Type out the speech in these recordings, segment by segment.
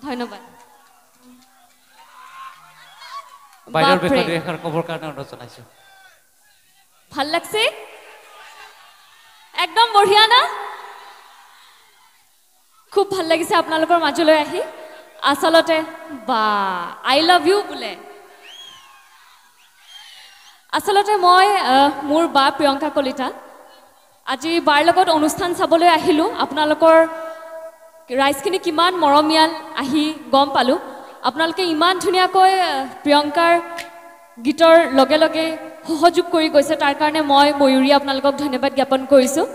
ধন্যবাদ। বাইদেউৰ বিষয়ে দুই এষাৰ ক'বৰ কাৰণে অনুৰোধ জনাইছোঁ। ভাল লাগছে, একদম বঢ়িয়া না? খুব ভাল লাগিছে আপোনালোকৰ মাজলৈ আহি। আচলতে বা I love you বোলে। আচলতে মই মোৰ বা প্ৰিয়ংকা কলিতা আজি বাৰ লগত অনুষ্ঠান চাবলৈ আহিলোঁ। আপোনালোকৰ ৰাইজখিনি কিমান মৰমীয়াল আহি গম পালোঁ। আপোনালোকে ইমান ধুনীয়াকৈ প্ৰিয়ংকাৰ গীতৰ লগে লগে সহযোগ কৰি গৈছে, তাৰ কাৰণে মই ময়ূৰী আপোনালোকক ধন্যবাদ জ্ঞাপন কৰিছোঁ।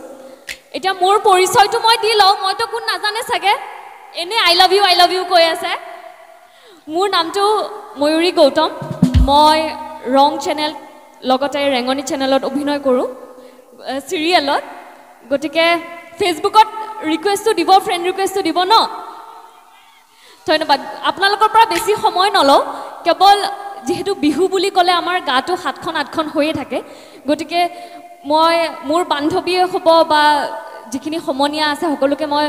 এতিয়া মোৰ পৰিচয়টো মই দি লওঁ, মইতো কোন নাজানে চাগে, এনেই I love you I love you কৈ আছে। মোৰ নামটো ময়ূৰী গৌতম, মই ৰং চেনেল লগতে ৰেঙনি চেনেলত অভিনয় কৰোঁ চিৰিয়েলত। গতিকে ফেচবুকত ৰিকুৱেষ্টটো দিব, ফ্ৰেণ্ড ৰিকুৱেষ্টটো দিব ন? ধন্যবাদ। আপোনালোকৰ পৰা বেছি সময় নলওঁ, কেৱল যিহেতু বিহু বুলি ক'লে আমাৰ গাটো 7খন 8খন হৈয়ে থাকে, গতিকে মই মোৰ বান্ধৱীয়ে হ'ব বা যিখিনি সমনীয়া আছে সকলোকে মই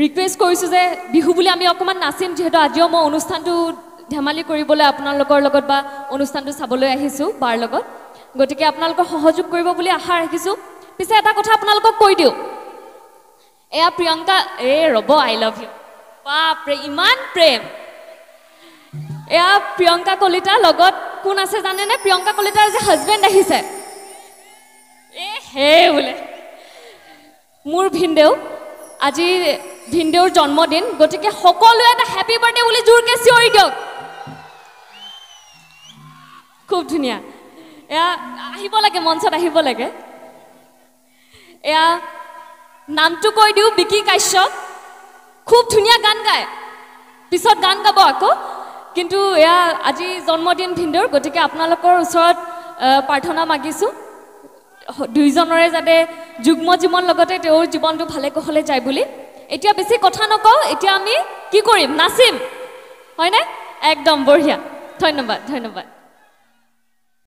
ৰিকুৱেষ্ট কৰিছোঁ যে বিহু বুলি আমি অকণমান নাচিম, যিহেতু আজিও মই অনুষ্ঠানটো ধেমালি কৰিবলৈ আপোনালোকৰ লগত বা অনুষ্ঠানটো চাবলৈ আহিছোঁ বাৰ লগত, গতিকে আপোনালোকৰ সহযোগ কৰিব বুলি আশা ৰাখিছোঁ। পিছে এটা কথা আপোনালোকক কৈ দিওঁ, এয়া প্ৰিয়ংকা, এই ৰ'ব I love you, বাপৰে ইমান প্ৰেম। এয়া প্ৰিয়ংকা কলিতা, লগত কোন আছে জানেনে? প্ৰিয়ংকা কলিতাৰ যে হাজবেণ্ড আহিছে, এ হে বোলে মোৰ ভিনদেউ। আজি ভিনদেউৰ জন্মদিন, গতিকে সকলোৱে এটা হেপী বাৰ্থডে বুলি জোৰকৈ চিঞৰি দিয়ক। খুব ধুনীয়া, এয়া আহিব লাগে, মঞ্চত আহিব লাগে। এয়া নামটো কৈ দিওঁ, বিকি কাশ্যপ, খুব ধুনীয়া গান গায়, পিছত গান গাব আকৌ। কিন্তু এয়া আজি জন্মদিন ভিনদেউৰ, গতিকে আপোনালোকৰ ওচৰত প্ৰাৰ্থনা মাগিছোঁ দুইজনৰে যাতে যুগ্ম জীৱন লগতে তেওঁৰ জীৱনটো ভালে কুশলে যায় বুলি। এতিয়া বেছি কথা নকওঁ, এতিয়া আমি কি কৰিম, নাচিম, হয়নে? একদম বঢ়িয়া, ধন্যবাদ ধন্যবাদ।